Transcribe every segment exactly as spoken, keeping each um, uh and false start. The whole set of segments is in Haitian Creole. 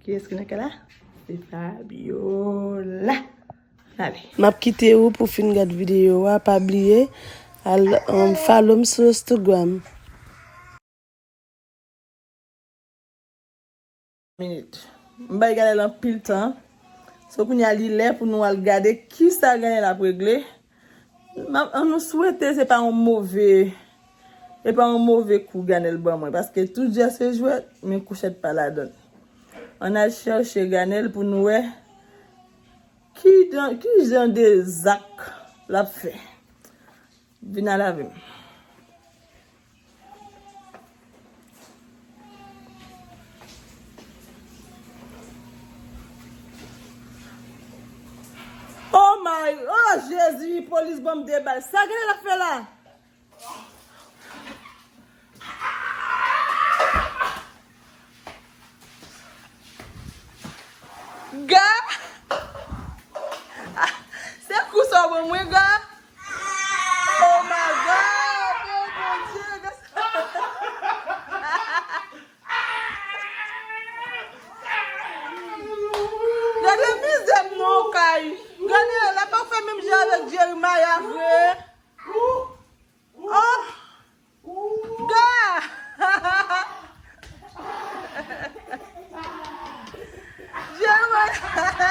Kiyès ki nan kay la? Se Fabiola. Ale. M ap kite ou pou fin gad videyo a. Pa bliye al, um, follow m sou Instagram. Minit. M bay Ganèl anpil tan. So, kounye a, li lè pou nou al gade kisa Ganèl ap regle. M ap, an nou swete se pa yon move, se pa yon move kou Ganèl ban mwen, paske tout jwèt se jwèt, men kouchèt pa ladan l. Ann al chèche Ganèl pou nou wè ki jan, ki jan de zak l ap fè. Vin al avè m. Oh my, oh Jezi, polis ban m de bal. Sa Ganèl ap fè la? Ga! Se kou sa w ban mwen, Ga? Oh my God! Oh Bondye! Gade mizè m nan kay. Gade, l ap fè menm jan avèk Jeremaya vre. Oh! Ga! Jeremaya!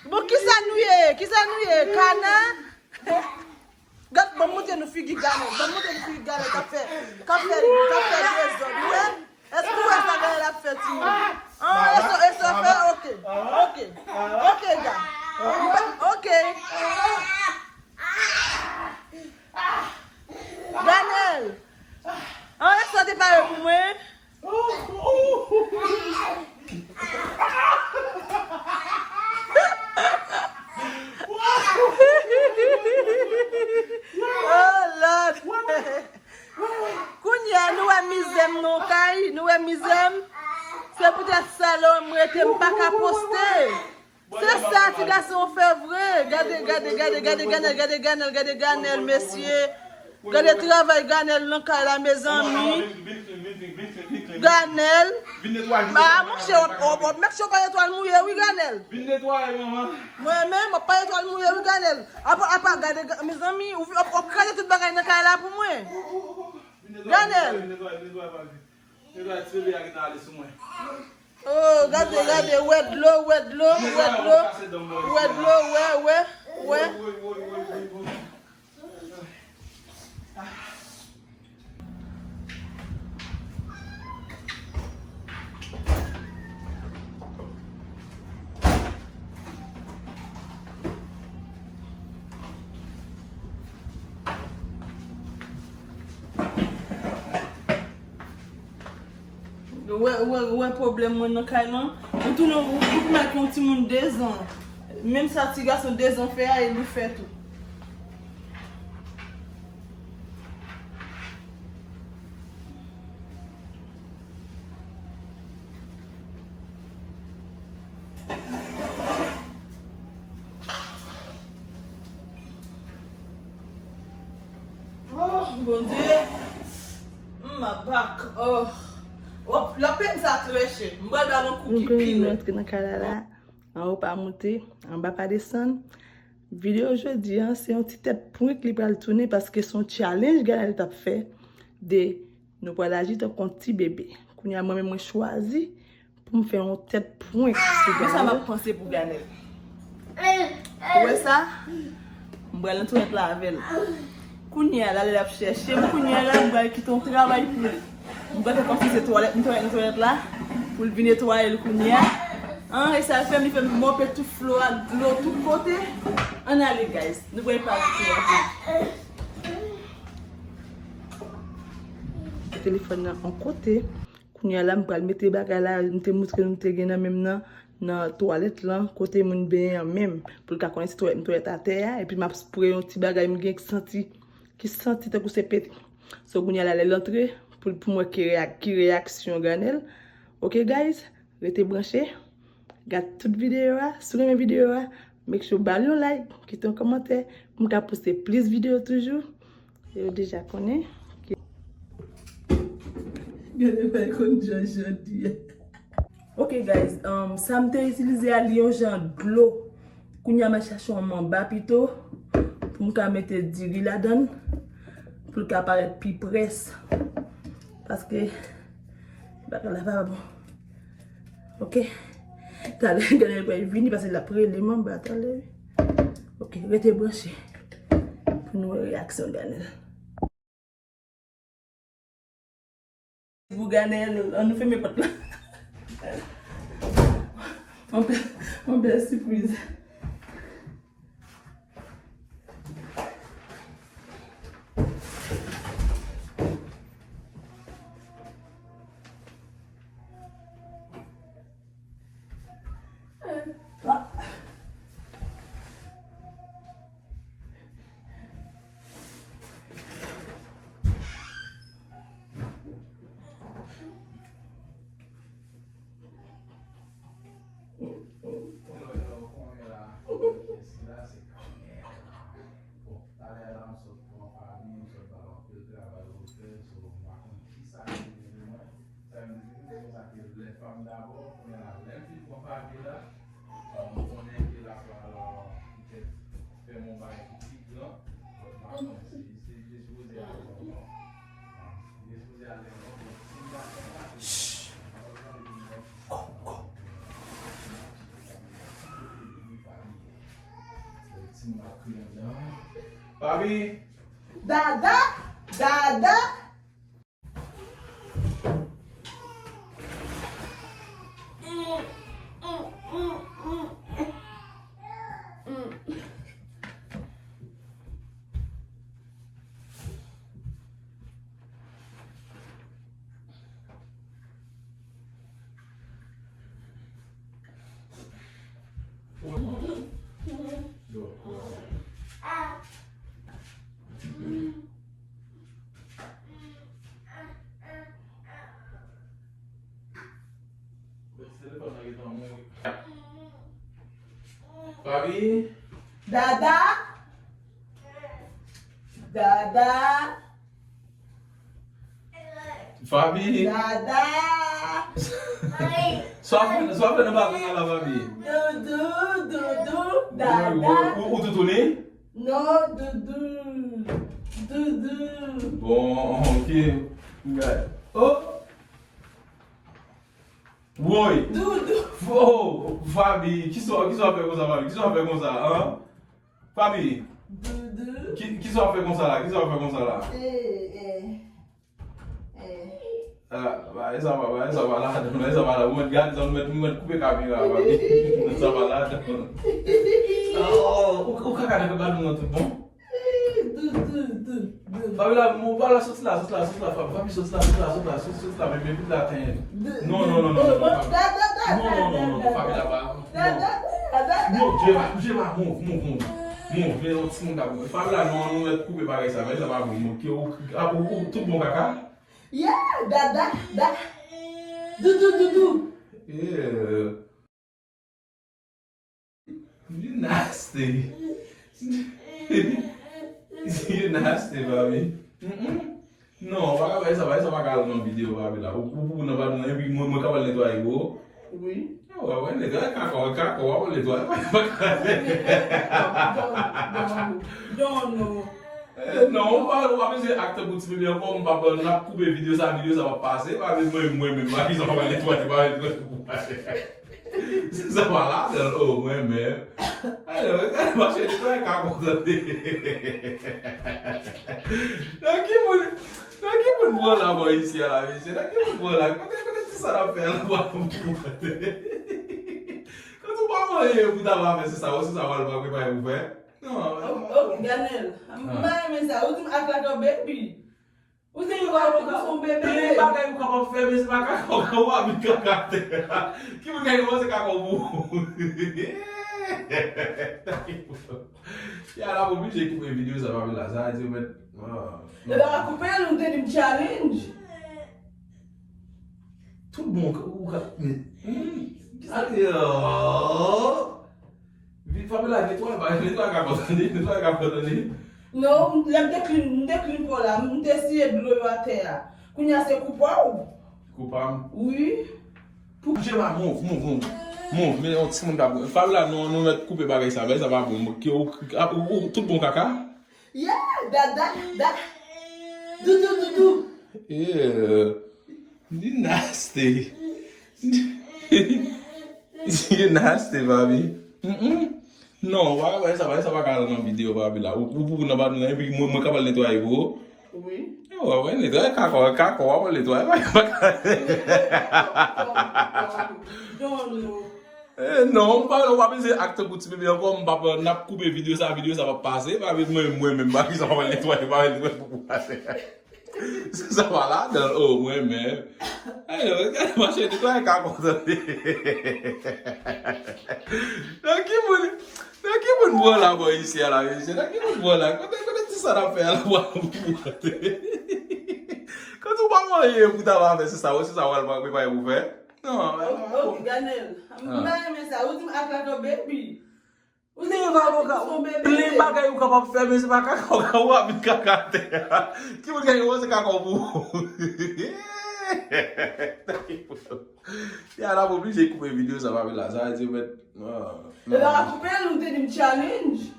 Bon, kisa nou ye? Kisa nou ye? Kana? Gad, ban m montre nou figi Ganèl. Ban m montre nou figi Ganèl k ap fè, k ap fè, k ap fè dezòd. Ou wè? Èske w wè sa Ganèl ap fè, timoun? An, e sa, e sa fè? Ok. Ok. Ok, Ga. Ok. Ganèl. An, e sa te pare pou mwen? Oh Lord! Kounye a, nou wè mizè m nan kay, nou wè mizè m. Se poutèt sa lè w wè m rete, m pa ka poste. Se sa ti gason fè vre. Gade, gade, gade, gade Ganèl, gade Ganèl, gade Ganèl, mesye. Gade travay Ganèl nan kay la, mezanmi. Ganèl. Ah, monchè, w ap, w ap, w ap, make sure w pa netwaye l mouye, wi, Ganèl. Mwen menm, w ap pa netwaye l mouye, wi, Ganèl. Apa, apa, gade, ga-, mezanmi, w, w ap, w ap kraze tout bagay nan kay la pou mwen. Ganèl. Oh, gade, gade, wè dlo, wè dlo, wè dlo, wè dlo, wè, wè, wè. Ou wè, ou wè, ou wè pwoblèm mwen nan kay lan? Ou tounen, ou, ou tounen ak yon timoun dezan. Menm sa ti gason dezan fè a, e li fè tou. Oh, Bondye. Mm, my back. Oh. Oh, lapenn sa trè chè. M pral ba l yon kou ki pi rèd. Nou antre nan kay la la. Anwo pa monte, anba pa desann. Videyo jodi a, se yon ti tèt prank li pral tounen paske se yon challenge Ganèl t ap fè de nou pral aji tankou yon ti bebe. Kounye a, mwen menm, mwen chwazi pou m fè yon tèt prank sou Ganèl. Men sa m ap panse pou Ganèl. Ou wè sa? M pral nan twalèt la avè l. Kounye a, la, lè l ap chèche m, kounye a la, m pral kite yon travay pou li. M pral fè kòmsi se twalèt, m twalèt, m twalèt la, pou l vin netwaye l kounye a. An, e sa l fè m, li fè m mope tout flo ak dlo tout kote. Ann ale, guys. Nou pral pale. Telefòn nan yon kote. Kounye a la, m pral mete bagay la, m te moutre nou, m te gen nan men m nan, nan twalèt lan, kote moun benyen an menm, pou l ka konnen se twalèt, m twalèt atè a, epi m ap spre yon ti bagay m gen ki santi, ki santi tankou se pete. So, kounye a la, lè l antre, pou, pou m wè ki reyak-, ki reyaksyon Ganèl. Ok, guys, rete branche, gad tout videyo a. Si w renmen videyo a, make sure w ba l yon like, kite yon kòmantè, pou m ka poste plis videyo toujou. Yo deja konnen. Gade fè konn jan jodi a. Ok, guys, um, sa m te itilize a, li yon jan dlo. Kounye a, m al chache yon manba pito pou m ka mete diri ladan l, pou l ka parèt pi près. Paske bagay la pa bon. Ok? Talè, Ganèl pral vini paske l ap rele manba talè. Ok, rete branche pou nou wè reyaksyon Ganèl. Pou Ganèl, ann nou fèmen pòt la. Yon bèl, yon bèl sipriz. Talè a la, m sot pran Fabi, m sot ba l anpil travay pou l fè, so, m pa konn kisa ki rive mwen. Sa vle di, se konsa ke lè fanm dabò, kounye a la, lè m fin pran Fabi la, m konnen ke l ap pral, euh, petèt fè m yon bagay ki pi gran, but m pa konn, se, se, li te sipoze ale lontan. Li te sipoze ale lontan, but si m pa fè sa, Fabi! Dada! Dada! Fabi? Dada? Dada? Fabi? Dada? Sa w ap fè, sa w ap fè nan balkon an la, Fabi? Doudou, doudou, dada. Ou, ou, ou toutouni? Non, doudou. Doudou. Bon, ok. Oh! Woy! Doudou! Oh! Fabi, kisa, kisa w ap fè konsa, Fabi? Kisa w ap fè konsa, an? Fabi! Doudou! Ki, kisa w ap fè konsa la? Kisa w ap fè konsa la? Eh, eh. Eh. Ah, bagay sa pa, bagay sa pa ladan, bagay sa pa ladan. Ou mèt gade sa, ou mèt, ou mèt koupe kamera, Fabi. Sa pa ladan. Oh, ou, ou ka gade ba nou nan tout bon? Doudou, doudou. Fabi la, mo, ba la, soti la, soti la, soti la, Fabi, Fabi, soti la, soti la, soti la, soti, soti la, men, men, vin la, ten. Non, non, non, non, non, Fabi. Non, non, non, non, Fabi la, ba. Non, Jeva, Jeva, move, move, move. Move, men yon timoun k ap move. Fabi la, non, nou mèt koupe bagay sa, bagay sa pa bon, move, ke ou, a, ou, ou, tout bon kaka? Yeah, dada, da. Doudou, doudou. Yeah. You nasty. You nasty, Fabi. Mm-mm. Non, pa ka bay sa, bay sa pa ka al nan videyo, Fabi la. Ou, ou, ou nan pa nan, epi mwen, mwen ka pral netwaye pou ou. Wi. Ah, w ap netwaye kaka, kaka, w ap netwaye. Don't, don't, don't, no. Eh, non, ou pa, ou pa bezwen act pou ti bebe ankò, m pa pral, n ap koupe videyo sa, videyo sa p ap pase, pa vin mwen, mwen menm, pa ki sa pa netwaye, pa netwaye pou mwen. Se sa pa ladan, oh, mwen menm. Alò, gade, mache netwaye ka kontan. Nan ki moun, nan ki moun pran la bò isi a la, mesye? Nan ki moun pran la? Kote, kote ti sa n ap fè la, pa konprann. Kote ou pa manje pou ta va fè, se sa, se sa w al prepare pou fè? Non. Oh, oh, Ganèl, m pa renmen sa. Ou di m act like a baby. Ou se yon bagay ou ka, se yon bebe. Gen bagay ou kapab fè, men se pa kaka ou ka, w ap vin kaka atè a. Ki moun k ap kòmanse kaka pou ou? Ya, n ap oblije koupe videyo sa, Fabi la. Sa vle di, ou mèt, ah. Yo ta va koupe l, ou te di m challenge. Tout bon, ou ka, men, hmm, kisa li, oh. Vin, Fabi la, netwaye, pa, netwaye ka kontan li, netwaye ka kontan li. Non, lè m te clean, m te clean pa w la, m te siye dlo yo atè a. Kounye a se koupa w. Koupa m? Wi. Pou Jema, move, move, move. Move, men yon timoun k ap. Fabiola, non, nou mèt koupe bagay sa, bagay sa pa bon. Ki ou, ou, ou, tout bon kaka? Yeah, that, that, that. Doudou, doudou. Yeah. You nasty. You nasty, Fabi. Mm-mm. Non, bagay sa, bagay sa pa ka nan videyo, Fabi la. Ou, ou, ou nan pa nan, epi mwen, mwen ka pral netwaye pou ou. Wi. Yo, w ap netwaye kako, kako, w ap netwaye, pa, pa. Don, don. Eh, non, m pa, w ap ese ak tankou ti bebe ankò, m p ap, n ap koupe videyo sa, videyo sa p ap pase, pa vin mwen, mwen menm, pa kisa w ap netwaye, pa netwaye pou pase. Se sa pa ladan, oh, mwen menm. Ayo, mache netwaye kako, tande. Nan ki moun, nan ki moun pran la bò isi a la, mesye? Nan ki moun pran la? Kote, kote ti sa n ap fè a la, pran pou kote? Kote ou pa manje pou ta va fè, se sa, se sa w al prepare pou fè? Non, men, oh, oh, Ganel. M pa renmen sa. Ou di m ak la, baby. Ou di m ak la, baby. Plen bagay ou kapab fè, men se pa kaka, ou ka, ou ap vin kaka atè a. Ki moun genyen, se kaka pou ou. Ya, n ap oblije koupe videyo sa, pa vin la. Sa vle di, mèt, non, non. E pa koupe l, ou te di m challenge.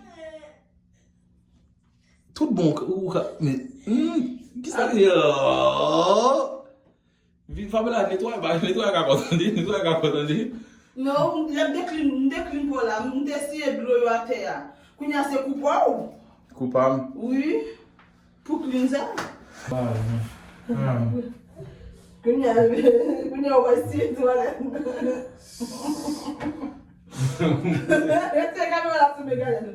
Tout bon, ou ka, men, hmm, kisa ki, oh. Fabiola, netwaye, ba, netwaye kako, tande, netwaye kako, tande. Non, m te clean, m te clean po la, m te siye dlo yo atè a. Kounye a se koupa w. Koupa m? Wi. Pou clean sa. Ah, non. Ah. Kounye a, kounye a, w wè si twalèt. Rete kamera la sou mwen, gade.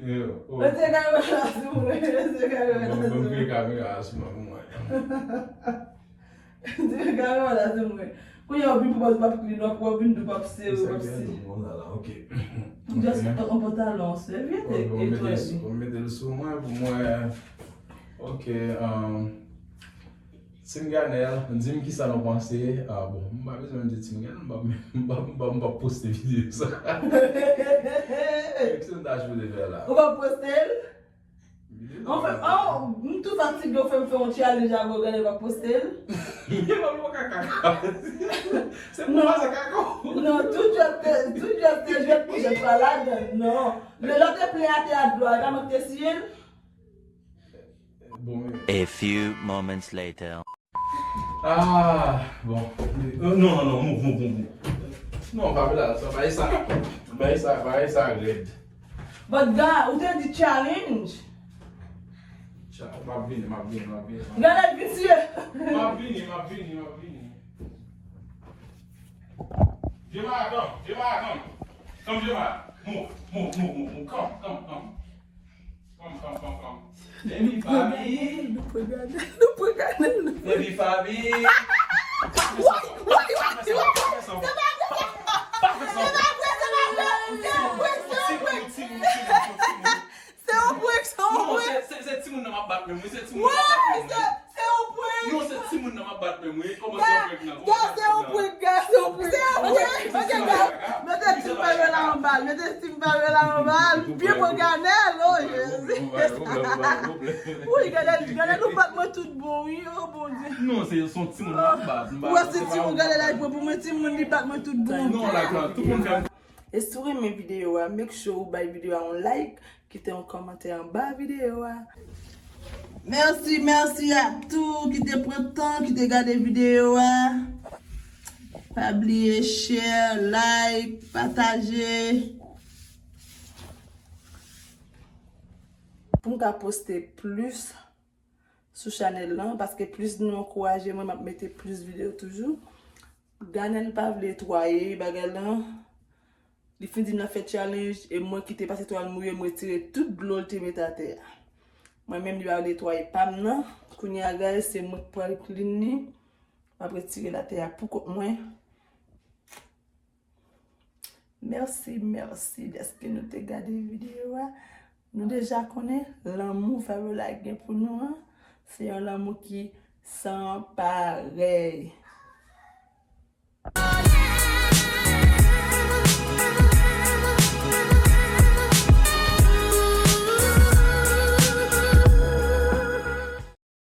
Yo, oh. Rete kamera la sou mwen, rete kamera la sou mwen. Bon, bon, bon, kamera la sou mwen pou mwen. Rete kamera la sou mwen. Kounye a, w vin pou w p ap clean, w ap, w ap vin tou p ap sere, w p ap sere. Sa gen tou konsa la, ok. Just yon pantalon, sèvyèt e twalèt. Ok, m mete l sou, m mete l sou mwen pou mwen. Ok, um, Team Ganel, di m kisa nou panse. Ah, bon, m pa bezwen di Team Ganel, m pa, m pa, m pa, m pa poste videyo sa. Kisa m ta sipoze fè la? Ou pa poste l? Anfen, oh, m tou fatige, ou fè m fè yon challenge avè w, Ganel pa poste l. Li pa kaka. Se pou mwen sa kaka. Non, tout jwèt, tout jwèt, jwèt pou jwèt pa ladan, non. Men lè w te plen atè a dlo a, e pa mwen ki te siye l? Bon, men. A few moments later. Ah, bon. Euh, non, non, non, move, move, move, move. Non, pa vle la, sa, bagay sa, bagay sa, bagay sa rèd. But God, ou te di challenge. Cha-, m ap vini, m ap vini, m ap vini. Gade vin siye. M ap vini, m ap vini, m ap vini. Jema, come, Jema, come. Come, Jema. Move, move, move, move, move. Come, come, come. Come, come, come, come. Baby Fabi. Nou pran Ganel, nou pran Ganel, nou pran. Baby Fabi. Woy, woy, woy, woy. Se pa vre. Pa fè sa. Se pa vre, se pa vre. Se yon prank, se yon prank, se yon prank. Se yon prank, se yon prank. Non, se, se, se timoun nan m ap bat menm, wi, se timoun nan m ap bat menm, wi. Se, se yon prank. Non, se timoun nan m ap bat menm, wi. Kòman se yon prank nan? Gad, se yon prank, gad, se yon prank. Se yon prank. Ok, gad. Mete Team Fabiola anba l, mete Team Fabiola anba l. Byen pran Ganel, oh, Jezi. Wi, gade, gade nou bat mwen tout bon, wi, oh, Bondye. Non, se, se yon timoun m ap bat. Ou wè se timoun, gade la, pou mwen, timoun li bat mwen tout bon. Non, la, tout moun fè. E si w renmen videyo a, make sure ou bay videyo a yon like, kite yon kòmantè anba videyo a. Mèsi, mèsi a tou ki te pran tan, ki te gade videyo a. Pa bliye share, like, pataje. Pou m ka poste plis sou chanèl lan, paske plis nou ankouraje mwen, m ap mete plis videyo toujou. Ganel pa vle netwaye bagay lan. Li fin di m l ap fè challenge, e mwen ki te pase twal mouye, m retire tout dlo l te met atè a. Mwen menm, li pa vle netwaye pa m nan. Kounye a, guys, se mwen k pral clean li. M ap retire l atè a pou kont mwen. Mèsi, mèsi dèske nou te gade videyo a. Nou deja konnen lanmou Fabiola gen pou nou an, se yon lanmou ki san parèy.